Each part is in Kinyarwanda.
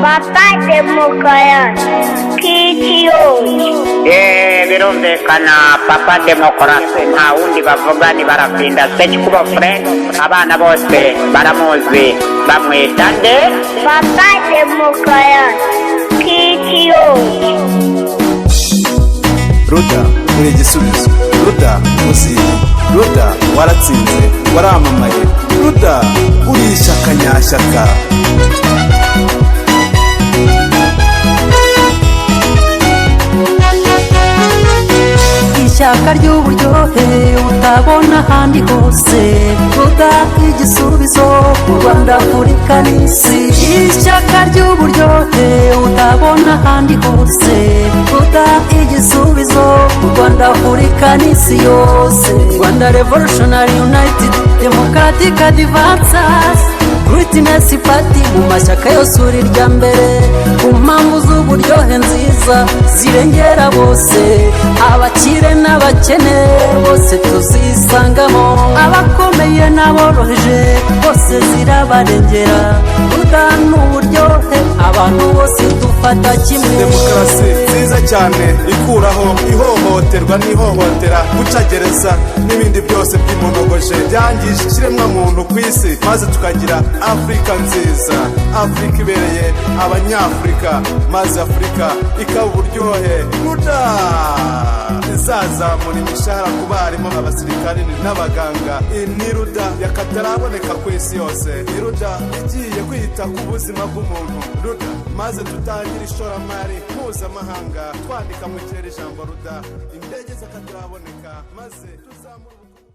Papa demokarasi k'isi yose. Birumvikana Papa Demokarasi nta wundi bavuga ni Barafinda Sekikubo Fred, abana bose baramuzi, bamwita nde? Papa demokarasi k'isi yose. Ruda uri igisubizo, Ruda uziye, Ruda waratsinze, waramamaye, Ruda uri ishyaka nyashyaka. Ishyaka ry'uburyohe utabona ahandi hose, Ruda igisubizo ku Rwanda, Afurika n'isi. Ishyaka ry'uburyohe utabona ahandi hose, Ruda igisubizo ku Rwanda, Afurika n'isi yose. Rwanda Revolutionary United Democratic Advancers Greatness Party, mu mashyaka yose uri irya mbere ku mpamvu z'uburyohe nziza zirengera bose, abakire n'abakene bose tuzisangamo, abakomeye n'aboroheje bose zirabarengera. Ruda ni uburyohe, abantu bose dufata kimwe. Demokarasi nziza cyane ikuraho ihohoterwa n'ihohotera, guca gereza n'ibindi byose by'imonogoje byangije ikiremwamuntu ku isi, maze tukagira Afurika nziza, Afurika ibereye Abanyafurika, maze Afurika ikaba uburyohe. Ruda izazamura imishahara ku barimu, abasirikari n'abaganga. Iyi ni Ruda yakataraboneka ku isi yose, ni Ruda igiye kwita ku buzima bw'umuntu. Ruda maze tutangire ishoramari mpuzamahanga, twandika mu kirere ijambo Ruda, indege z'akataraboneka, maze tuzamure ubukungu.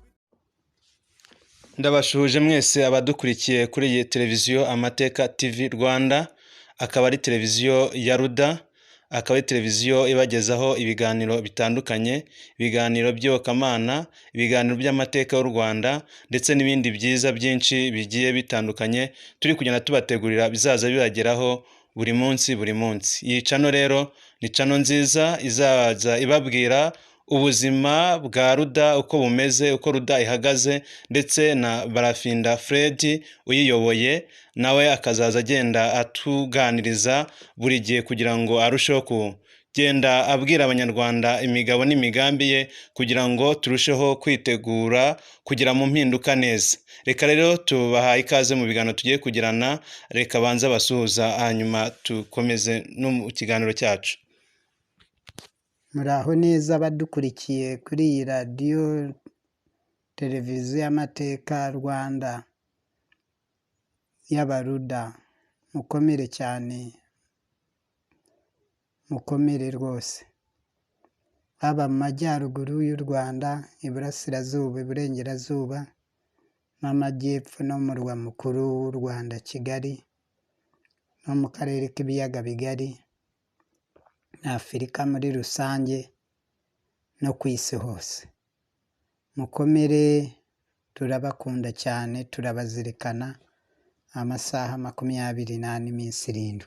Ndabashuhuje mwese abadukurikiye kuri iyi televiziyo Amateka TV Rwanda, akaba ari televiziyo ya Ruda, akaba ari televiziyo ibagezaho ibiganiro bitandukanye, ibiganiro by'iyobokamana, ibiganiro by'amateka y'u Rwanda ndetse n'ibindi byiza byinshi bigiye bitandukanye turi kugenda tubategurira bizaza bibageraho buri munsi buri munsi. Iyi cano rero ni cano nziza izaza ibabwira ubuzima bwa Ruda uko bumeze, uko Ruda ihagaze, ndetse na Barafinda Fred uyiyoboye nawe akazaza agenda atuganiriza buri gihe kugira ngo arusheho kugenda abwira Abanyarwanda imigabo n'imigambi ye, kugira ngo turusheho kwitegura kugira mu mpinduka neza. Reka rero tubahaye ikaze mu biganiro tugiye kugirana, reka banze basuhuza hanyuma tukomeze no mu kiganiro cyacu. Muraho neza abadukurikiye kuri iyi radiyo televiziyo Amateka Rwanda y'Abaruda, mukomere cyane, mukomere rwose, haba mu majyaruguru y'u Rwanda, iburasirazuba, iburengerazuba n'amajyepfo, no mu murwa mukuru w'u Rwanda Kigali, no mu karere k'ibiyaga bigari na Afurika muri rusange no ku isi hose. Mukomere, turabakunda cyane, turabazirikana amasaha 24 iminsi 7.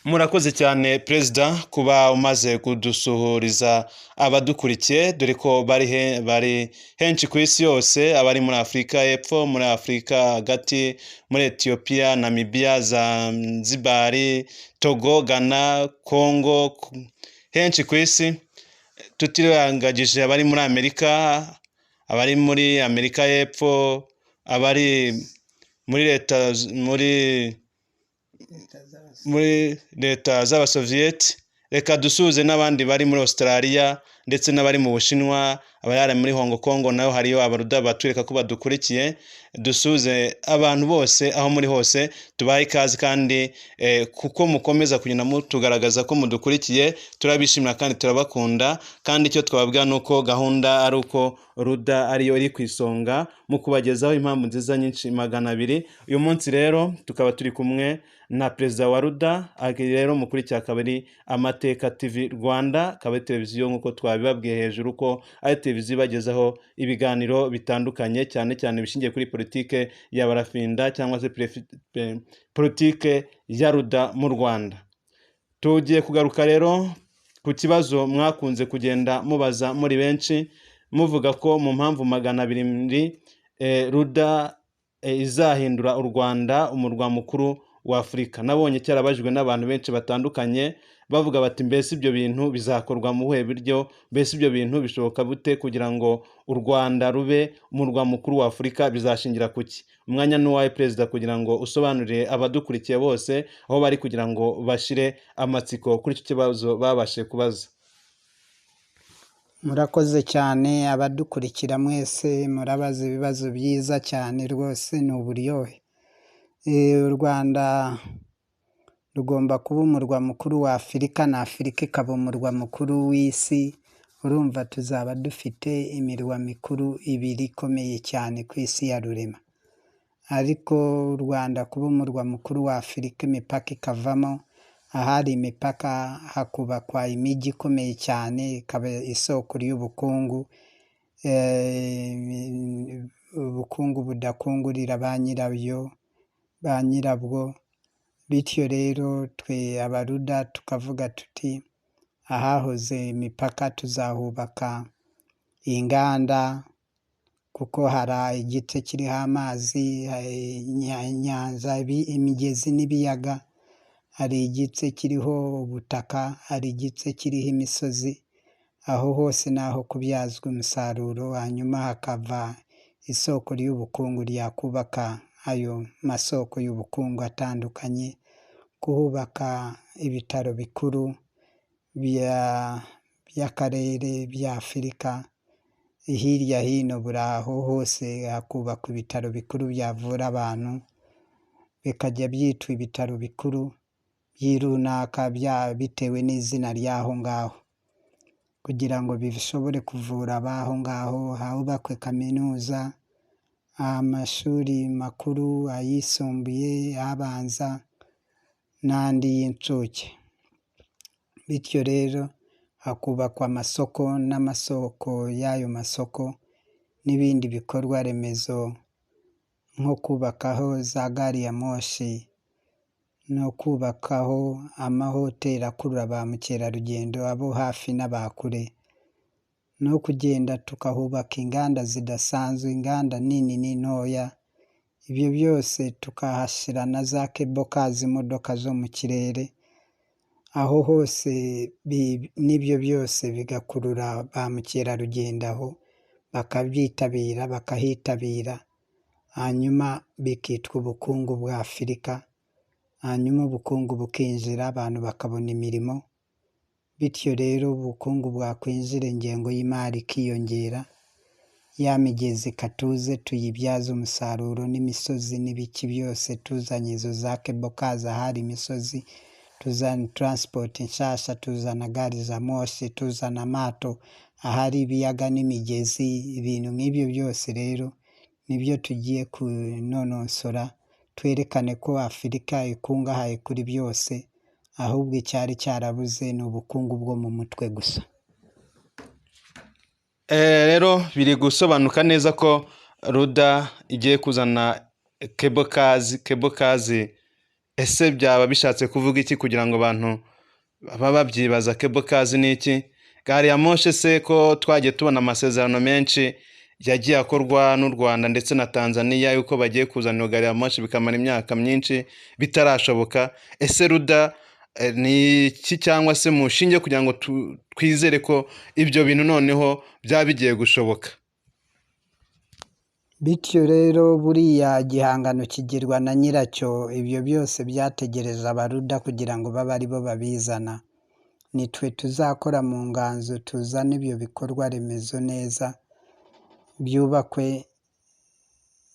Murakoze cyane Perezida kuba umaze kudusuhuriza abadukurikiye, dore ko bari henshi ku isi yose, abari muri Afurika y'Epfo, muri Afurika hagati, muri Etiyopiya, Namibiya, Zanzibari, Togo, Ghana, Congo, henshi ku isi, tutirengagije abari muri Amerika, abari muri Amerika y'Epfo, abari muri leta muri leta z'Abasoviyeti. Reka dusuhuze n'abandi bari muri Australia ndetse n'abari mu Bushinwa, abari muri Hong Kong naho hariyo Abaruda batwereka ko badukurikiye. Dusuhuze abantu bose aho muri hose, tubahe ikaze kandi kuko mukomeza kugenda mutugaragaza ko mudukurikiye, turabishimira kandi turabakunda. Kandi icyo twababwira ni uko gahunda ari uko Ruda ariyo iri ku isonga mu kubagezaho impamvu nziza nyinshi 200. Uyu munsi rero tukaba turi kumwe na Perezida wa Ruda, rero mukurikiye akaba ari Amateka TV Rwanda, akaba ari televiziyo nk'uko twabibabwiye hejuru ko ari televiziyo ibagezaho ibiganiro bitandukanye, cyane cyane bishingiye kuri politike ya Barafinda cyangwa se politike ya Ruda mu Rwanda. Tugiye kugaruka rero ku kibazo mwakunze kugenda mubaza muri benshi, muvuga ko mu mpamvu 200 Ruda izahindura u Rwanda umurwa mukuru wa Afurika. Nabonye cyarabajijwe n'abantu benshi batandukanye bavuga bati mbese ibyo bintu bizakorwa mu buhe buryo, mbese ibyo bintu bishoboka bute kugira ngo u Rwanda rube umurwa mukuru wa Afurika, bizashingira kuki? Umwanya ni uwawe perezida, kugira ngo usobanurire abadukurikiye bose aho bari kugira ngo bashire amatsiko kuri icyo kibazo babashije kubaza. Murakoze cyane abadukurikira mwese, murabaza ibibazo byiza cyane rwose, ni uburyohe. U Rwanda rugomba kuba umurwa mukuru wa Afurika na Afurika ikaba umurwa mukuru w'isi. Urumva tuzaba dufite imirwa mikuru ibiri ikomeye cyane ku isi ya rurema. Ariko u Rwanda kuba umurwa mukuru wa Afurika, imipaka ikavamo, ahari imipaka hakubakwa imijyi ikomeye cyane, ikaba isoko y'ubukungu, ubukungu budakungurira ba nyirabyo, ba nyirabwo. Bityo rero twe abaruda tukavuga tuti ahahoze imipaka tuzahubaka inganda, kuko hari igice kiriho amazi, inyanja, imigezi n'ibiyaga, hari igice kiriho ubutaka, hari igice kiriho imisozi, aho hose ni aho kubyazwa umusaruro, hanyuma hakava isoko ry'ubukungu ryakubaka ayo masoko y'ubukungu atandukanye, kuhubaka ibitaro bikuru by'akarere bya Afurika, hirya hino buri aho hose hakubakwa ibitaro bikuru byavura abantu, bikajya byitwa ibitaro bikuru by'irunaka bitewe n'izina ry'aho ngaho, kugira ngo bishobore kuvura abaho ngaho. Hubakwe kaminuza, amashuri makuru, ayisumbuye, abanza n'andi y'incuke. Bityo rero hakubakwa amasoko n'amasoko y'ayo masoko n'ibindi bikorwa remezo, nko kubakaho za gari ya moshi no kubakaho amahoteli akurura ba mukerarugendo abo hafi n'aba kure, no kugenda tukahubaka inganda zidasanzwe, inganda nini n'intoya. Ibyo byose tukahashyira na za keboka, imodoka zo mu kirere, aho hose n'ibyo byose bigakurura ba mukerarugendo aho, bakabyitabira, bakahitabira, hanyuma bikitwa ubukungu bwa Afurika, hanyuma ubukungu bukinjira, abantu bakabona imirimo. Bityo rero ubukungu bwakwinjira, ingengo y'imari ikiyongera, ya migezi katuze tuyibyaze umusaruro, n'imisozi n'ibiki byose, tuzanye izo za kebokazi ahari imisozi, tuzana taransipoti nshasha, tuzana gari za moshi, tuzana amato ahari ibiyaga n'imigezi. Ibintu nk'ibyo byose rero nibyo tugiye kunonosora, twerekane ko Afurika ikungahaye kuri byose, ahubwo icyari cyarabuze ni ubukungu bwo mu mutwe gusa. Rero biri gusobanuka neza ko Ruda igiye kuzana kebokazi. Kebokazi ese byaba bishatse kuvuga iki, kugira ngo abantu baba babyibaza kebokazi ni iki? Gari ya moshi se ko twagiye tubona amasezerano menshi yagiye akorwa n'u Rwanda ndetse na Tanzania yuko bagiye kuzana gari ya moshi bikamara imyaka myinshi bitarashoboka, ese Ruda ni iki cyangwa se mushinge kugira ngo twizere ko ibyo bintu noneho byaba bigiye gushoboka? Bityo rero buriya igihangano kigirwa na nyiracyo, ibyo byose byategereje abaruda kugira ngo babe aribo babizana. Nitwe tuzakora mu nganzo, tuzane ibyo bikorwa remezo neza, byubakwe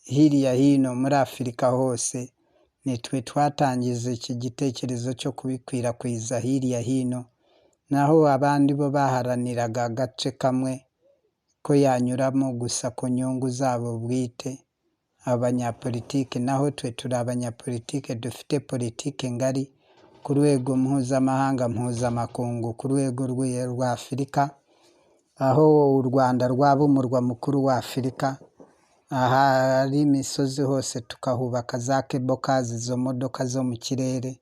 hirya hino muri Afurika hose. Nitwe twatangije iki gitekerezo cyo kubikwirakwiza hirya hino, naho abandi bo baharaniraga agace kamwe ko yanyuramo gusa ku nyungu zabo bwite, abanyapolitike. Naho twe turi abanyapolitike dufite politike ngari ku rwego mpuzamahanga, mpuzamakungu, ku rwego rwa Afurika, aho u Rwanda rwaba umurwa mukuru wa Afurika, ahari imisozi hose tukahubaka za kebokazi, izo modoka zo mu kirere,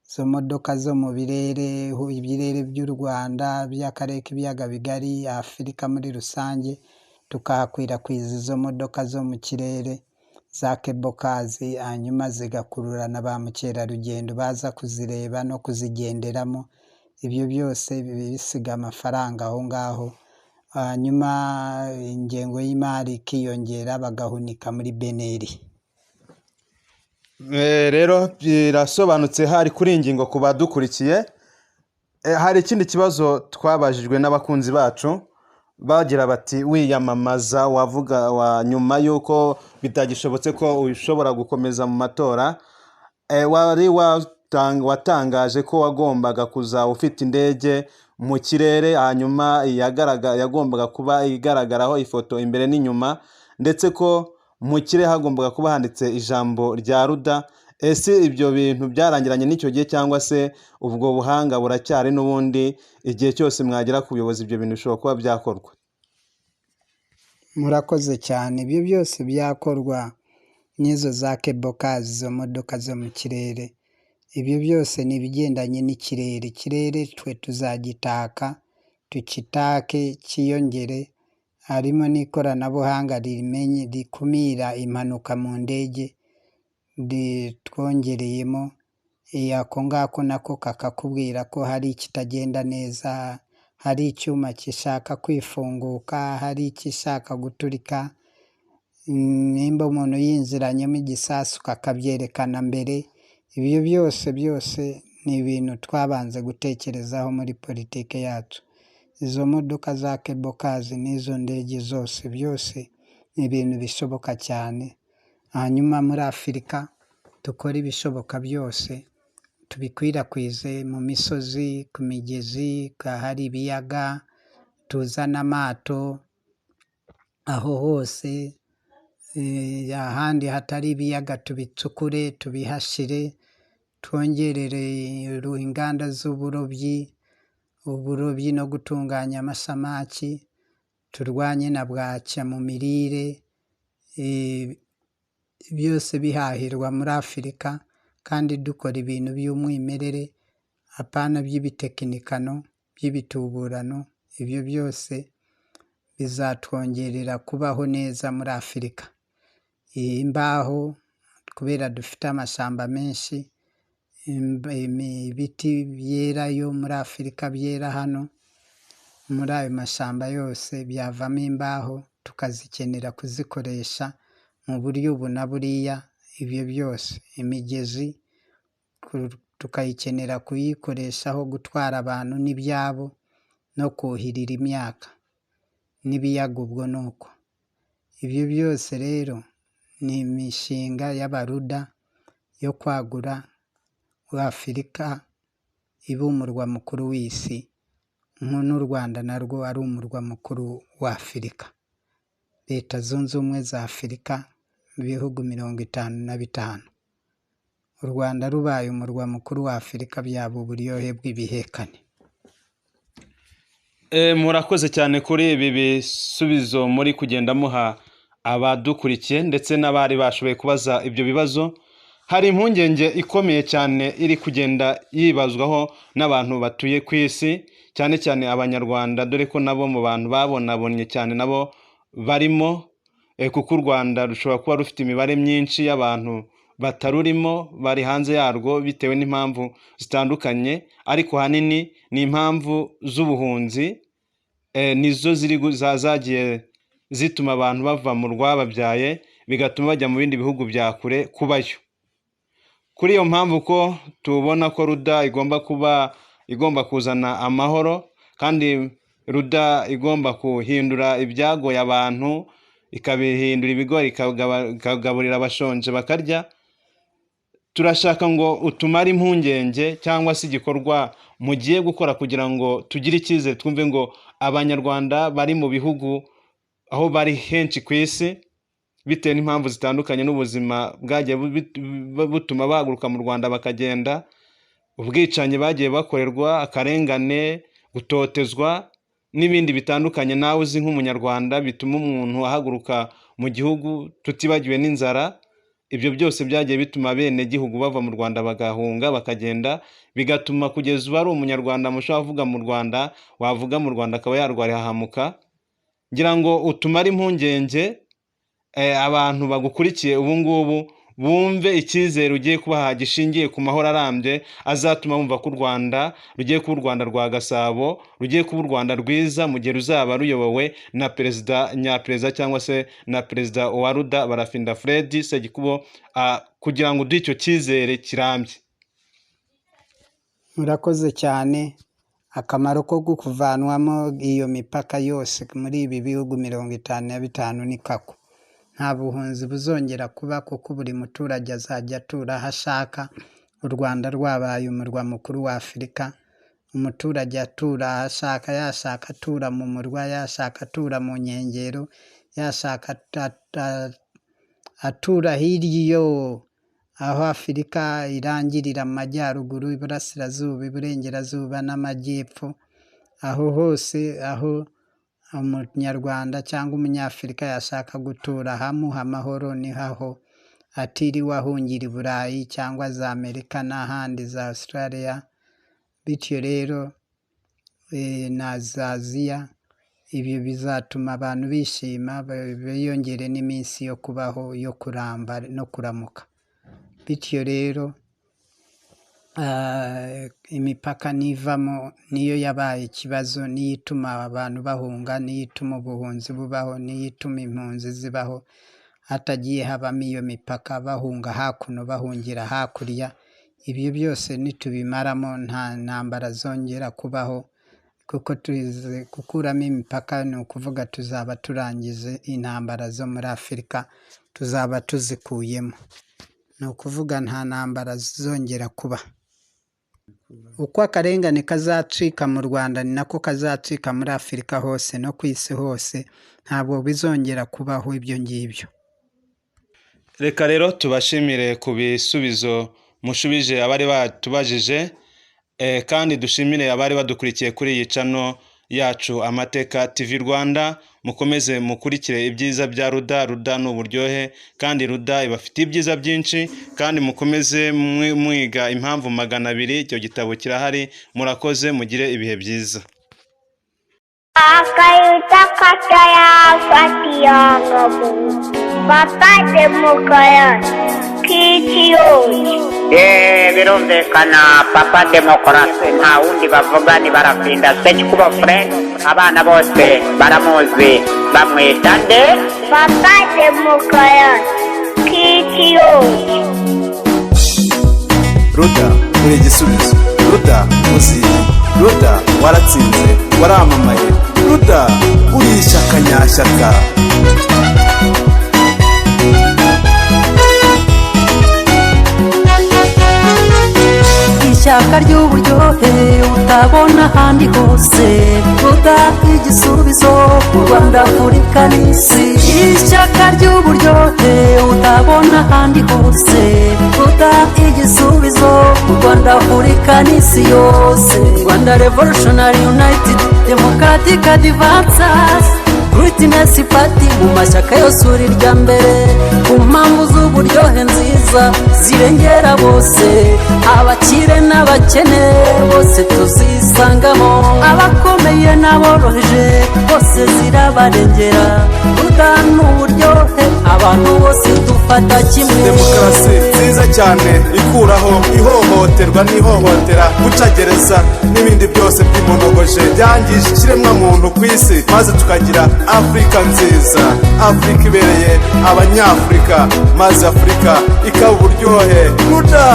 izo modoka zo mu birere, ibirere by'u Rwanda, by'akarere k'ibiyaga bigari, Afurika muri rusange. Tukahakwirakwiza izo modoka zo mu kirere za cable cars, hanyuma zigakurura na ba mukerarugendo baza kuzireba no kuzigenderamo. Ibyo byose bisiga amafaranga aho ngaho, hanyuma ingengo y'imari ikiyongera, bagahunika muri BNR. Rero birasobanutse hari kuri iyi ngingo ku badukurikiye. Hari ikindi kibazo twabajijwe n'abakunzi bacu, bagira bati: "Wiyamamaza wavuga wa nyuma y'uko bitagishobotse ko ushobora gukomeza mu matora, wari watangaje ko wagombaga kuza ufite indege mu kirere, hanyuma yagombaga kuba igaragaraho ifoto imbere n'inyuma, ndetse ko mu kirere hagombaga kuba handitse ijambo rya Ruda. Ese ibyo bintu byarangiranye n'icyo gihe, cyangwa se ubwo buhanga buracyari n'ubundi, igihe cyose mwagera ku buyobozi ibyo bintu bishobora kuba byakorwa?" Murakoze cyane. Ibyo byose byakorwa n'izo za cable cars, izo modoka zo mu kirere. Ibyo byose ni ibigendanye n'ikirere. Ikirere twe tuzagitaka, tukitake cyiyongere. Harimo n'ikoranabuhanga rimenye rikumira impanuka mu ndege twongereyemo. Ako ngako nako kakakubwira ko hari ikitagenda neza, hari icyuma gishaka kwifunguka, hari igishaka guturika, nimba umuntu yinjiranyemo igisasu kakabyerekana mbere. Ibyo byose byose ni ibintu twabanze gutekerezaho muri politiki yacu. Izo modoka za cable cars n'izo ndege zose, byose ni ibintu bishoboka cyane. Hanyuma muri Afurika dukore ibishoboka byose tubikwirakwize mu misozi, ku migezi, ahari ibiyaga, tuzane amato aho hose, ahandi hatari ibiyaga tubicukure, tubihashyire, twongerere inganda z'uburobyi, uburobyi no gutunganya amasamaki, turwanye na bwacya mu mirire, byose bihahirwa muri Afurika, kandi dukora ibintu by'umwimerere, apana by'ibitekinikano, by'ibituburano. Ibyo byose bizatwongerera kubaho neza muri Afurika. Imbaho, kubera dufite amashyamba menshi, ibiti byerayo muri Afurika, byera hano muri ayo mashyamba yose, byavamo imbaho, tukazikenera kuzikoresha mu buryo ubu na buriya. Ibyo byose, imigezi tukayikenera kuyikoreshaho gutwara abantu n'ibyabo no kuhirira imyaka, n'ibiyaga ubwo ni uko. Ibyo byose rero ni imishinga y'Abaruda yo kwagura Afurika iba umurwa mukuru w'isi, n'u Rwanda narwo ari umurwa mukuru wa Afurika. Leta Zunze Ubumwe za Afurika, ibihugu 55. U Rwanda rubaye umurwa mukuru wa Afurika byaba uburyohe bw'ibihekane. Murakoze cyane kuri ibi bisubizo muri kugenda muha abadukurikiye ndetse n'abari bashoboye kubaza ibyo bibazo. Hari impungenge ikomeye cyane iri kugenda yibazwaho n'abantu batuye ku isi, cyane cyane Abanyarwanda, dore ko nabo mu bantu babonabonye cyane nabo barimo, kuko u Rwanda rushobora kuba rufite imibare myinshi y'abantu batarurimo, bari hanze yarwo bitewe n'impamvu zitandukanye, ariko ahanini ni impamvu z'ubuhunzi, nizo ziri zagiye zituma abantu bava mu rwababyaye, bigatuma bajya mu bindi bihugu bya kure kubayo. Kuri iyo mpamvu ko tubona ko Ruda igomba kuba igomba kuzana amahoro, kandi Ruda igomba guhindura ibyagoye abantu, ikabihindura ibigori, ikagaburira abashonje bakarya, turashaka ngo utumare impungenge cyangwa se igikorwa mugiye gukora kugira ngo tugire icyizere, twumve ngo Abanyarwanda bari mu bihugu aho bari henshi ku isi, bitewe n'impamvu zitandukanye n'ubuzima bwagiye butuma bahaguruka mu Rwanda bakagenda, ubwicanyi bagiye bakorerwa, akarengane, gutotezwa n'ibindi bitandukanye nawe uzi nk'Umunyarwanda bituma umuntu ahaguruka mu gihugu, tutibagiwe n'inzara. Ibyo byose byagiye bituma bene gihugu bava mu Rwanda bagahunga bakagenda, bigatuma kugeza ubu ari Umunyarwanda mushobora kuvuga mu Rwanda, wavuga mu Rwanda akaba yarwara ihahamuka. Ngira ngo utumare impungenge abantu bagukurikiye ubu ngubu, bumve icyizere ugiye kubaha gishingiye ku mahoro arambye azatuma bumva ko u Rwanda rugiye kuba u Rwanda rwa Gasabo, rugiye kuba u Rwanda rwiza mu gihe ruzaba ruyobowe na perezida nyaperezida cyangwa se na perezida wa Ruda Barafinda Fred Segikubo, kugira ngo uduhe icyo cyizere kirambye. Murakoze cyane. Akamaro ko kuvanwamo iyo mipaka yose muri ibi bihugu 55 ni kako. Nta buhunzi buzongera kuba, kuko buri muturage azajya atura aho ashaka. U Rwanda rwabaye umurwa mukuru wa Afurika, umuturage atura aho ashaka, yashaka atura mu murwa, yashaka atura mu nkengero, yashaka atura hirya iyo aho Afurika irangirira, mu majyaruguru, iburasirazuba, iburengerazuba n'amajyepfo, aho hose aho umunyarwanda cyangwa umunyafurika yashaka gutura hamuha amahoro niho aho, atiriwe ahungira i Burayi cyangwa za Amerika n'ahandi za Australia, bityo rero na za Aziya. Ibyo bizatuma abantu bishima, biyongere n'iminsi yo kubaho, yo kuramba no kuramuka. Bityo rero imipaka nivamo, niyo yabaye ikibazo, niyo ituma abantu bahunga, niyo ituma ubuhunzi bubaho, niyo ituma impunzi zibaho. Hatagiye habamo iyo mipaka, bahunga hakuno bahungira hakurya, ibyo byose nitubimaramo nta ntambara zongera kubaho, kuko tuzi gukuramo imipaka ni ukuvuga tuzaba turangije intambara zo muri Afurika, tuzaba tuzikuyemo, ni ukuvuga nta ntambara zizongera kuba. Uko akarengane kazacika mu Rwanda ni nako kazacika muri Afurika hose no ku isi hose, ntabwo bizongera kubaho ibyo ngibyo. Reka rero tubashimire ku bisubizo mushubije abari batubajije, kandi dushimire abari badukurikiye kuri iyi channel yacu Amateka TV Rwanda. Mukomeze mukurikire ibyiza bya Ruda. Ruda ni uburyohe, kandi Ruda ibafitiye ibyiza byinshi, kandi mukomeze mwiga impamvu 200, icyo gitabo kirahari. Murakoze, mugire ibihe byiza. Papa Demokarasi Kitiyoji. Birumvikana Papa Demokarasi nta wundi bavuga ni Barafinda Sekikubo Fred, abana bose baramuzi, bamwita nde? Papa Demokarasi Kitiyoji. Ruda uri igisubizo, Ruda uziye, Ruda waratsinze, waramamaye, Ruda uri ishyaka nyashyaka. Ishyaka ry'uburyohe utabona ahandi hose, Ruda igisubizo ku Rwanda, Afurika n'isi. Ishyaka ry'uburyohe utabona ahandi hose, Ruda igisubizo ku Rwanda, Afurika n'isi yose. Rwanda Revolutionary United Democratic Advancers Greatness Party, mu mashyaka yose uri irya mbere, ku mpamvu z'uburyohe nziza zirengera bose, abakire n'abakene bose tuzisangamo, abakomeye n'aboroheje bose zirabarengera. Ruda ni uburyohe abantu bose dufata kimwe. Demokarasi nziza cyane ikuraho ihohoterwa n'ihohotera, guca gereza n'ibindi byose by'imonogoje byangije ikiremwamuntu ku isi, maze tukagira Afurika nziza, Afurika ibereye abanyafurika, maze Afurika ikaba uburyohe. Ruda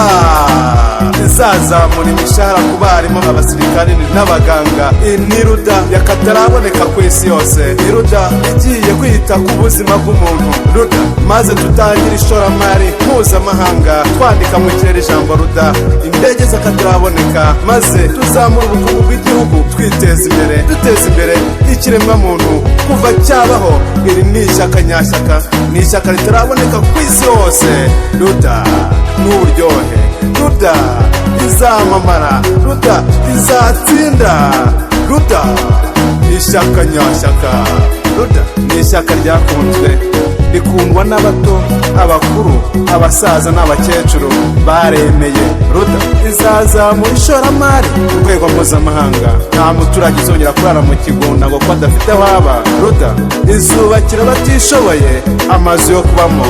izazamura imishahara ku barimu, abasirikari n'abaganga. Ni Ruda yakataraboneka ku isi yose, ni Ruda igiye kwita ku buzima bw'umuntu. Ruda maze tutangire ishoramari mpuzamahanga, twandika mu kirere ijambo Ruda, indege z'akataraboneka, maze tuzamura ubukungu bw'igihugu, twiteza imbere, duteza imbere ikiremwamuntu kuva cyabaho. Iri ni ishyaka nyashyaka, ni ishyaka ritaraboneka ku isi hose. Ruda ni uburyohe, Ruda izamamara, Ruda izatsinda, Ruda ni ishyaka nyashyaka, Ruda ni ishyaka ryakunzwe. Rikundwa n'abato, abakuru, abasaza n'abakecuru baremeye. Ruda izazamura ishoramari ku rwego mpuzamahanga. Nta muturage uzongera kurara mu kigunda ngo ko adafite aho aba. Ruda izubakira abatishoboye amazu yo kubamo,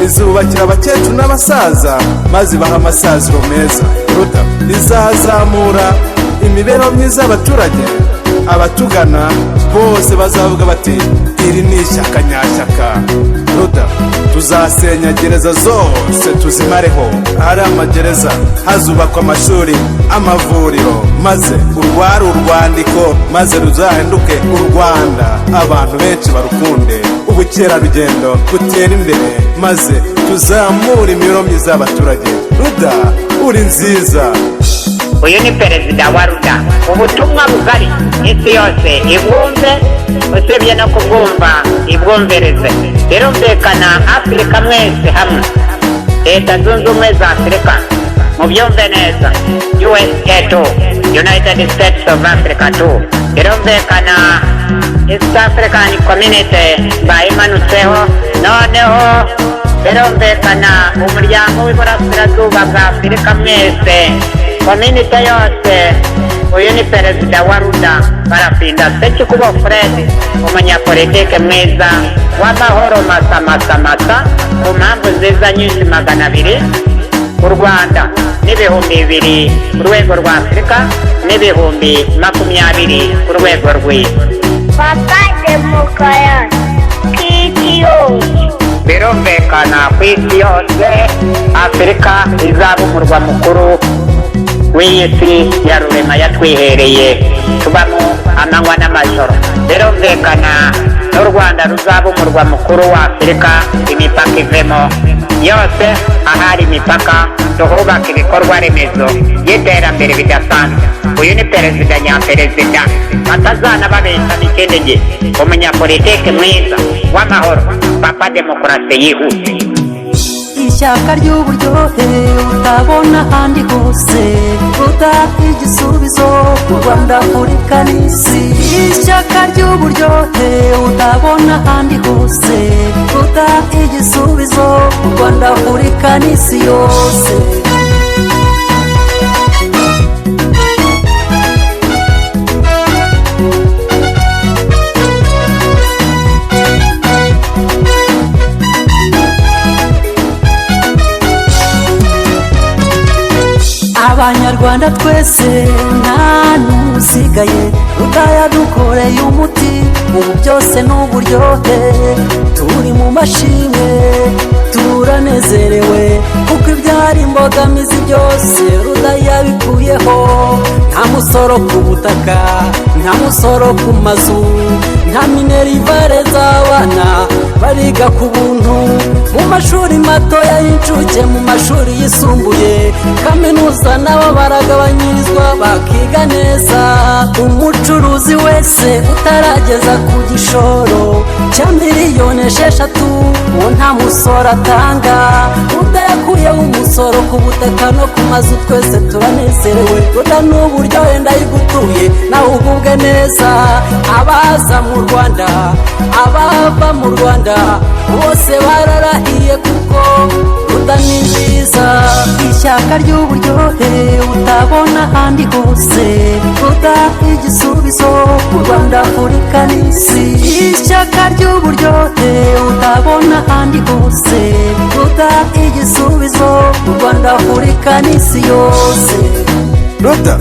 izubakira abakecuru n'abasaza maze ibaha amasaziro meza. Ruda izazamura imibereho myiza y'abaturage. Abatugana bose bazavuga bati: "Iri ni ishyaka nyashyaka." Ruda tuzasenya gereza zose tuzimareho. Ahari amagereza hazubakwa amashuri, amavuriro, maze urwari urwandiko maze ruzahinduke u Rwanda, abantu benshi barukunde, ubukerarugendo butere imbere, maze tuzamure imibereho myiza y'abaturage. Ruda uri nziza. Uyu ni perezida wa Ruda. Ubutumwa bugari, isi yose ibwumve, usibye no kubwumva ibwumvirize. Birumvikana, Afurika mwese hamwe, Leta Zunze Ubumwe za Afurika, mubyumve neza, USA 2, United States of Africa 2. Birumvikana, East African Community bayimanutseho. Noneho birumvikana, umuryango w'iburasirazuba bwa Afurika mwese, community yose. Uyu ni perezida wa Ruda, Barafinda Sekikubo Fred, umunyapolitike mwiza w'amahoro masa masa masa, ku mpamvu nziza nyinshi 200 u Rwanda n'2000 ku rwego rwa Afurika n'20,000 ku rwego rw'isi. Papa Demokarasi ku isi yose. Birumvikana, ku isi yose Afurika izaba umurwa mukuru w'iyi si ya Rurema yatwihereye tubamo amanywa n'amajoro. Birumvikana, n'u Rwanda ruzaba umurwa mukuru wa Afurika, imipaka ivemo yose. Ahari imipaka tuhubaka ibikorwa remezo by'iterambere bidasanzwe. Uyu ni perezida nyaperezida, batazana babeshya n'ikindi gihe, umunyapolitike mwiza w'amahoro, papa demokarasi yihuse. Ishyaka ry'uburyohe utabona ahandi hose, Ruda igisubizo ku Rwanda, Afurika n'isi. Ishyaka ry'uburyohe utabona ahandi hose, Ruda igisubizo ku Rwanda, Afurika n'isi yose. Abanyarwanda twese nta n'usigaye, utayadukoreye umuti. Ubu byose ni uburyohe, turi mu mashimwe, turanezerewe kuko ibyari imbogamizi byose Ruda yabikuyeho. Nta musoro ku butaka, nta musoro ku mazu, nta minerivare z'abana, bariga ku buntu mu mashuri matoya y'incuke, mu mashuri yisumbuye, kaminuza nabo baragabanyirizwa bakiga neza. Umucuruzi wese utarageza ku gishoro cya miliyoni 6, uwo nta musoro atanga. Udayakuyeho umusoro ku butaka no ku mazu, twese turanezerewe. Ruda n'uburyohe ndayigutuye, nawe ugubwe neza. Abaza mu Rwanda, abava mu Rwanda bose bararahiye kuko Ruda ni nziza. Ishyaka ry'uburyohe utabona ahandi hose, Ruda igisubizo ku Rwanda, Afurika n'isi. Ishyaka ry'uburyohe utabona ahandi hose, Ruda igisubizo ku Rwanda, Afurika n'isi yose. Ruda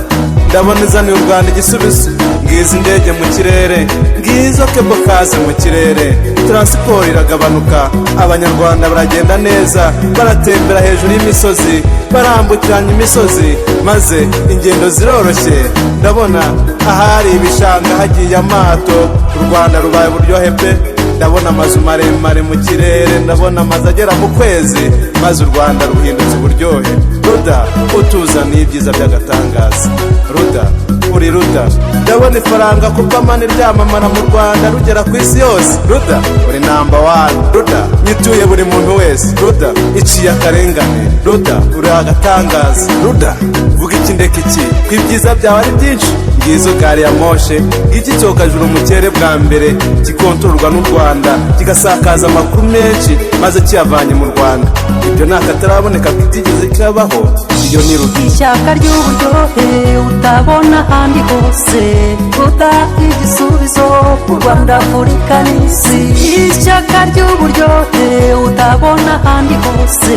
ndabona izaniye u Rwanda igisubizo. Ngizi indege mu kirere, ngizo cable cars mu kirere, transport iragabanuka, Abanyarwanda baragenda neza, baratembera hejuru y'imisozi, barambukiranya imisozi, maze ingendo ziroroshye. Ndabona ahari ibishanga hagiye amato. U Rwanda rubaye uburyohe pe! Ndabona amazu maremare mu kirere, ndabona amazu agera mu kwezi, maze u Rwanda ruhindutse uburyohe. Ruda utuzaniye ibyiza by'agatangaza. Ruda uri Ruda. Ndabona ifaranga kubw'amani ryamamara mu Rwanda rugera ku isi yose. Ruda uri number one. Ruda nyituye buri muntu wese. Ruda iciye akarengane. Ruda uri agatangaza. Ruda. Mvuga iki ndeka iki, ko ibyiza byawe ari byinshi. Ngizo gari ya moshe, ngiki cyogajuru mu kirere bwa mbere gikontororwa n'u Rwanda, kigasakaza amakuru menshi maze kiyavanye mu Rwanda. Ibyo ni akataraboneka kitigeze kabaho. Iyo ni Ruda. Ishyaka ry'uburyohe utabona ahandi hose, Ruda igisubizo ku Rwanda, Afurika n'isi. Ishyaka ry'uburyohe utabona ahandi hose,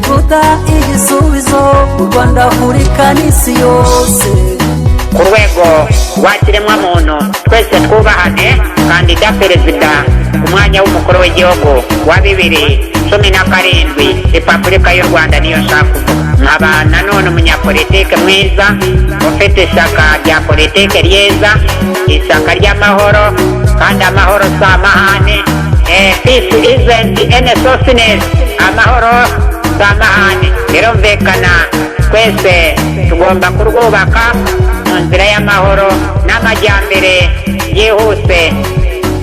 Ruda igisubizo ku Rwanda, Afurika n'isi yose. Ku rwego rwa kiremwamuntu twese twubahane. Kandida perezida ku mwanya w'umukuru w'igihugu wa 2017, Repubulika y'u Rwanda niyo nshaka kuvuga, nkaba nanone umunyapolitike mwiza ufite ishyaka rya politike ryiza, ishyaka ry'amahoro, kandi amahoro si amahane. Peace isn't any softness. Amahoro si amahane. Birumvikana twese tugomba kurwubaka mu nzira y'amahoro n'amajyambere yihuse,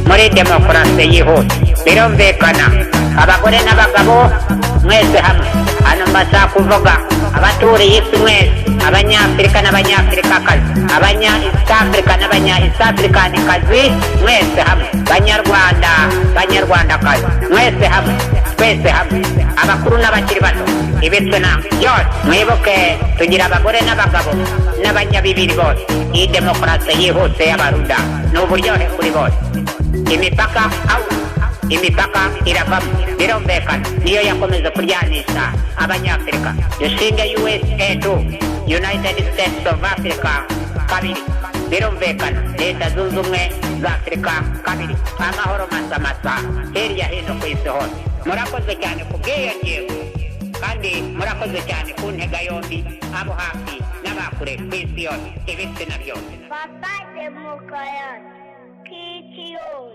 muri demokarasi yihuse. Birumvikana abagore n'abagabo mwese hamwe, hano mbashaka kuvuga abaturiye isi mwese, Abanyafurika n'Abanyafurikakazi, abanya East Africa n'abanya East Africanikazi, mwese hamwe, Banyarwanda, Banyarwandakazi, mwese hamwe, twese hamwe, abakuru n'abakiri bato, ibitsina byose. Mwibuke tugira abagore n'abagabo n'abanyabibiri bose. Iyi demokarasi yihuse y'Abaruda ni uburyohe kuri bose. Imipaka out, imipaka iravamo. Birumvikana niyo yakomeza kuryanisha Abanyafurika. Dushinge USA 2, United States of Africa kabiri. Birumvikana Leta Zunze Ubumwe za Afurika kabiri. Amahoro masamasa hirya hino ku isi hose. Murakoze cyane ku bw'iyo ngingo, kandi murakoze cyane ku ntega yombi, abo hafi n'abakure ku isi yose, ibitsina byose. Papa Demokarate, KTO.